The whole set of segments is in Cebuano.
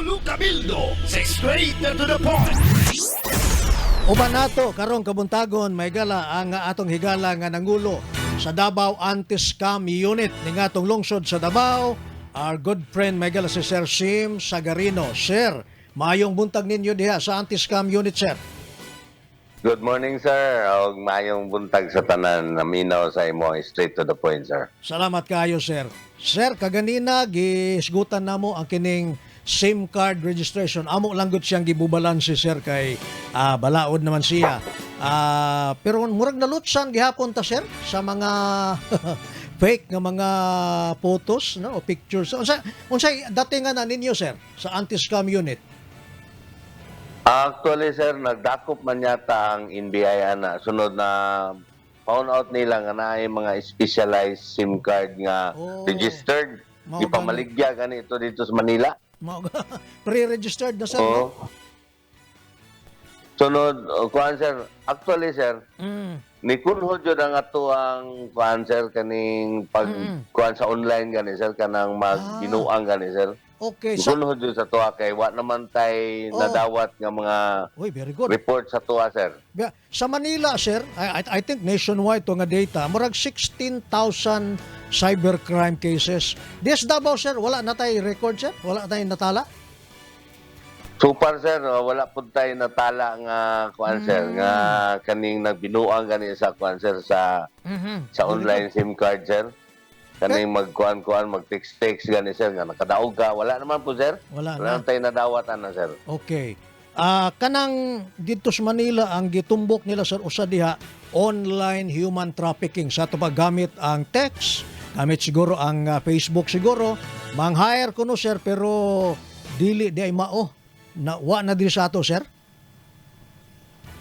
Lulu Cabildo sa Straight to the Point. Uban nato karong kabuntagon, may gala ang atong higala nga nangulo sa Davao Anti-Scam Unit ning atong lungsod sa Davao, our good friend, may gala si Sir Sim Sagarino. Sir, maayong buntag ninyo diha sa Anti-Scam Unit, sir. Good morning, sir. Og maayong buntag sa tanan naminaw sa imo Straight to the Point, sir. Salamat kaayo, sir. Sir, kaganina gisgutan namo ang kining SIM card registration. Amo lang gud siyang gibubalan si sir kay balaod naman siya. Pero murag nalutsan gihapon ta, sir, sa mga fake nga mga photos, no, o pictures. Unsay datingan na ninyo, sir, sa anti-scam unit? Actually, sir, nagdakop man yata ang NBI ana sunod na found out nila nga naay mga specialized SIM card nga registered. Mao Gipamaligya gani ito dito sa Manila. Pre-registered na, sir, no? Oo. Sunod, kuan, sir, actually, sir, ni kunho jud ang ato ang kuan, sir, kaning pag kuan sa online gani, sir, kanang magbinuang gani, sir. Sa Kunho jud sa tuwa kay wa naman tay nadawat nga mga Uy, very good. report sa tuwa, sir. Sa Manila, sir, I think nationwide to nga data, murag 16,000 cybercrime cases. Des Davao, sir, wala na tayo record, sir? Wala tayong natala? So far, sir, wala pud tay natala nga kuan, sir, nga kaning nagbinuang gani sa kuan, sir, sa sa online SIM card, sir. Kaning magkuan-kuan, mag-text-text gani, sir, nga nakadaog ka, wala naman po, sir. Wala Wala na. na tay nadawat ana, sir. Okay. Kanang dito sa Manila ang gitumbok nila, sir, usa diha online human trafficking sa ato pa gamit ang text, gamit siguro ang Facebook siguro, mang-hire kuno, sir, pero dili di ay mao. Na wa na diri sa ato, sir?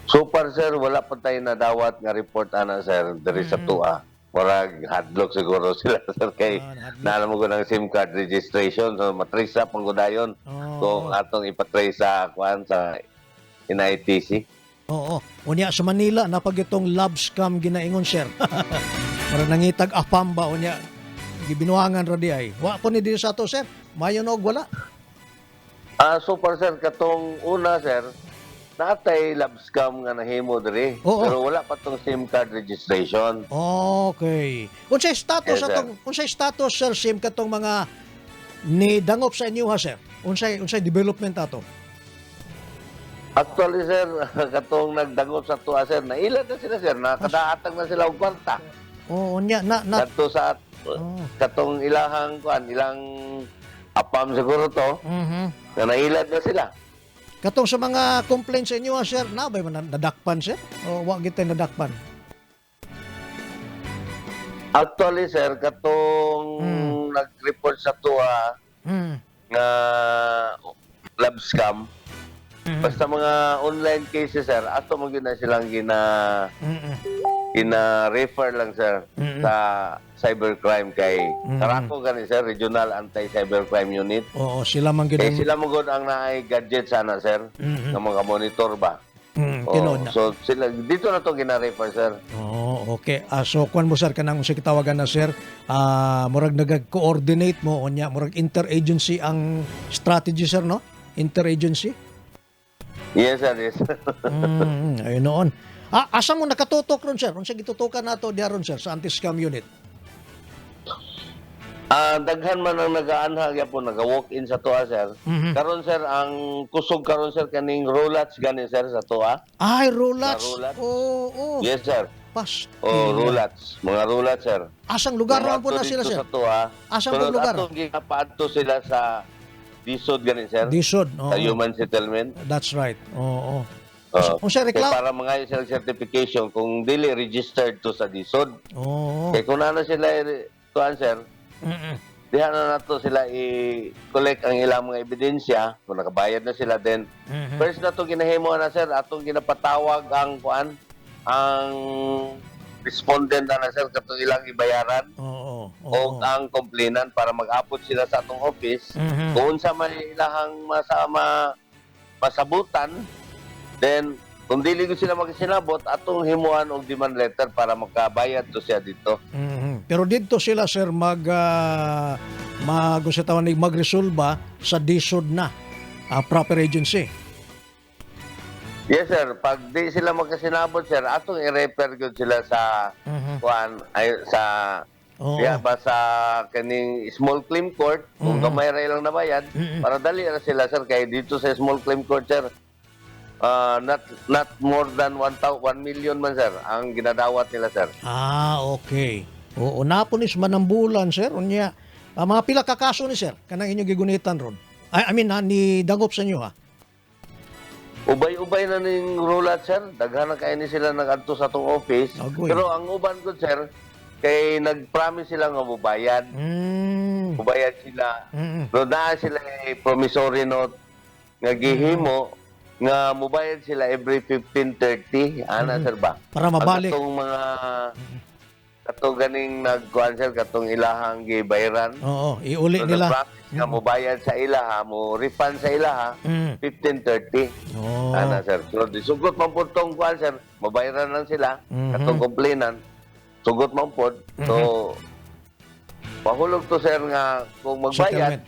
So far, sir, wala pa tayo nadawat nga report ana, sir, diri sa tua. Murag hadlok siguro sila, sir, kay Nahadlok. naalam mo ko ng SIM card registration, so matrace sa panggudayon kung atong ipatrace sa kuan sa NITC. Oo. Unya sa Manila napag itong love scam ginaingon, sir. Para nangitag afam ba unya gibinuangan ra di ay. Wa po ni diri sa ato, sir. Mayo og wala. So far, sir, katong una, sir, natay love scam nga nahimo diri. Pero wala pa tong SIM card registration. Okay. Unsay status Yes, sir. atong unsay status, Sir Sim, katong mga ni dangop sa inyo ha, sir? Unsay development ato? Actually, sir, katong nagdangop sa tuwa, sir, naila na sila, sir, nakadaatag na sila og kwarta. Oo, unya na na Kadto sa katong ilahang kuan, ilang apam siguro to, na nailad na sila. Katong sa mga complaints sa inyo ha, sir, na ba nadakpan, sir? O wa gid tay nadakpan? Actually, sir, katong nag-report sa tuwa nga love scam, basta mga online cases, sir, ato mo gyud na silang gina-refer lang, sir, sa cybercrime kay Karako gani, sir, Regional Anti-Cybercrime Unit. Oo, sila man gid Kay ang sila mo gud ang naay gadget sana, sir, nga mga monitor ba. Oo, Tinuod na. so sila dito na to gina-refer, sir. Oh, okay. So kuan mo, sir, kanang unsay gitawagan na, sir, murag nag-coordinate mo unya murag interagency ang strategy, sir, no? Interagency. Yes, sir, yes. Ayun noon. Asa mo nakatutok ron, sir? Unsa gitutukan nato diha ron, sir, sa anti-scam unit? Daghan man ang nagaanha gyapon, naga-walk in sa tuwa, sir. Karon, sir, ang kusog karon, sir, kaning rolats gani, sir, sa tuwa. Ay, rolats. Mga rolats. Oo. Yes, sir. Pas. Oh, rolats, mga rolats, sir. Asang lugar ra po na Mga sila, dito sir? sa tuwa. Asang Sunod pong lugar? atong ginapaadto sila sa DHSUD gani, sir. DHSUD. Oo. Sa human settlement. That's right. Oo. Oo. Unsa Kay reklamo? para mangayo sila certification kung dili registered to sa DHSUD. Kay kung ano sila kuan, sir, diha na nato sila i-collect ang ilang mga ebidensya kung nakabayad na sila, then first na to ginahimo na, sir, atong ginapatawag ang kuan, ang respondent na, sir, katong ilang ibayaran Oo. o ang complainant para mag-apod sila sa atong office kung unsa may ilahang masama masabutan. Then kung dili ko sila magsinabot, atong himuan og demand letter para makabayad to siya dito. Pero dito sila, sir, mag mag unsa tawag ni magresolba sa DHSUD na. Proper agency. Yes, sir. Pag di sila magkasinabot, sir, atong i-refer gyud sila sa kuan ay sa diya ba sa kaning small claim court kung gamay ra ilang nabayad para dali ra sila, sir, kay dito sa small claim court, sir, not not more than 1 1 million man, sir, ang ginadawat nila, sir. Ah, okay. Oo, napunis man ang bulan, sir. Unya, mga pila ka kaso ni sir kanang inyong gigunitan ron? I mean, ha, ni dangop sa inyo ha. Ubay-ubay na ning rulat, sir. Daghan na kay ni sila nagadto sa atong office. Agoy. Pero ang uban ko, sir, kay nag-promise sila nga mubayad. Mubayad sila. Pero naa sila ay promissory note nga gihimo nga mubayad sila every 15:30 ana, sir, ba? Para mabalik. Ang katong mga katong ganing nagkuan, sir, katong ilahang gibayaran. Oo, iuli So, nila. nag-promise nga mubayad sa ilaha, mo refund sa ilaha 15:30. Ana, sir. So, di sugot man po tong kuan, sir, mabayaran lang sila katong complainant. Sugot man po. So, pahulog to, sir, nga kung magbayad, Settlement.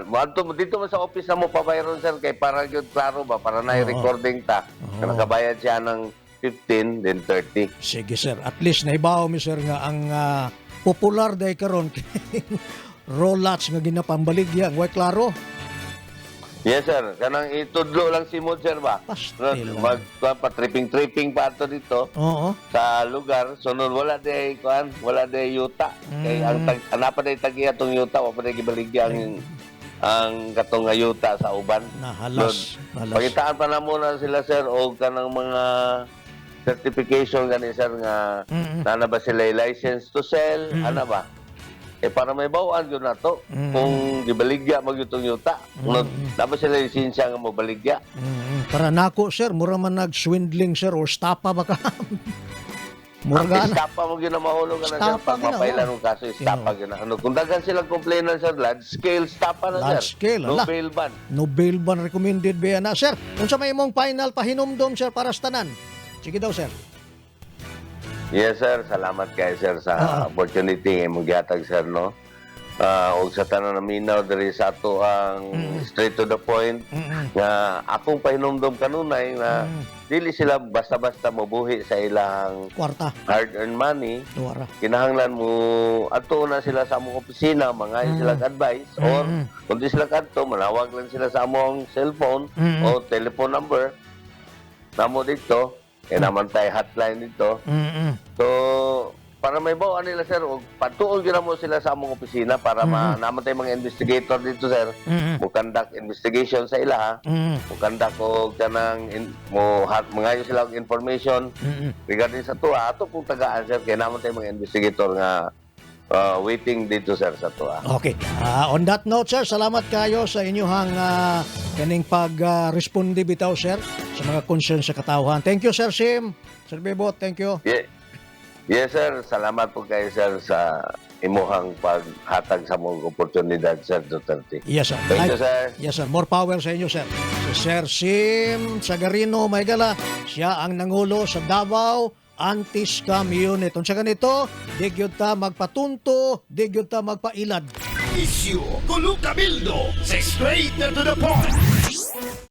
Moadto mo dito mo sa office na mo pabayaron, sir, kay para gyud klaro ba, para na recording ta. Nga nakabayad siya ng 15 then 30. Sige, sir, at least naibaw mi, sir, nga ang popular day karon rolats nga ginapambaligya, way klaro. Yes, sir. Kanang itudlo lang si Mod, sir, ba? Pastil lang. Mag pa tripping tripping pa ato dito sa lugar. Sunod wala day kuan, wala day yuta. Kay ang tag ana pa day tagiya tong yuta, wa pa day gibaligya ang katong nga yuta sa uban. Nahalas, nahalas. Pakitaan pa na muna sila, sir, og kanang mga certification gani, sir, nga na ba sila license to sell, ana ba? Eh para may bawaan gyud nato kung gibaligya man gyud tong yuta. Kung naa ba sila lisensya nga mobaligya? Para nako, sir, mura man nag-swindling, sir, or stapa ba ka? Mura gana. Estapa mo gyud na mahulog ka na, sir. Estapa Pag gyud na, mapailan oo. ng kaso, estapa gyud na. Ano, kung daghan silang complainant, sir, large scale estapa na, Large sir. scale, No ala. bail ban. No bail ban recommended ba na? Sir, unsa may imong final pahinumdom, sir, para sa tanan? Sige daw, sir. Yes, sir. Salamat kay sir sa opportunity nga imong gihatag, sir, no. Og sa tanan na minaw diri sa ato ang straight to the point nga akong pahinumdom kanunay na dili sila basta-basta mobuhi sa ilang Kwarta. hard-earned money. Tuwara. Kinahanglan mo adto na sila sa among opisina, mangayo sila advice, or kung di sila kadto, manawag lang sila sa among cellphone o telephone number namo dito kay naman tay hotline dito. So para may bawaan nila, sir, og patuon gyud mo sila sa among opisina para ma naman tay mga investigator dito, sir, mo conduct investigation sa ila, mo conduct og kanang mo hat mangayo sila og information regarding sa tuwa ato pong tagaan, sir, kay naman tay mga investigator nga waiting dito, sir, sa tuwa. Okay. On that note, sir, salamat kayo sa inyong kaning pag-responde bitaw, sir, sa mga concern sa katawhan. Thank you, Sir Sim. Sir Bebot, thank you. Yes, sir. Salamat po kayo, sir, sa imuhang paghatag sa mong oportunidad, Sir Duterte. Yes, sir. Thank you, sir. Yes, sir. More power sa inyo, sir. Si Sir Sim Sagarino Maygala, siya ang nangulo sa Davao Anti-Scam Unit. Unsa ganito, di gyud ta magpatunto, di gyud ta magpailad. Issue, Kulu Cabildo, sa straight to the point.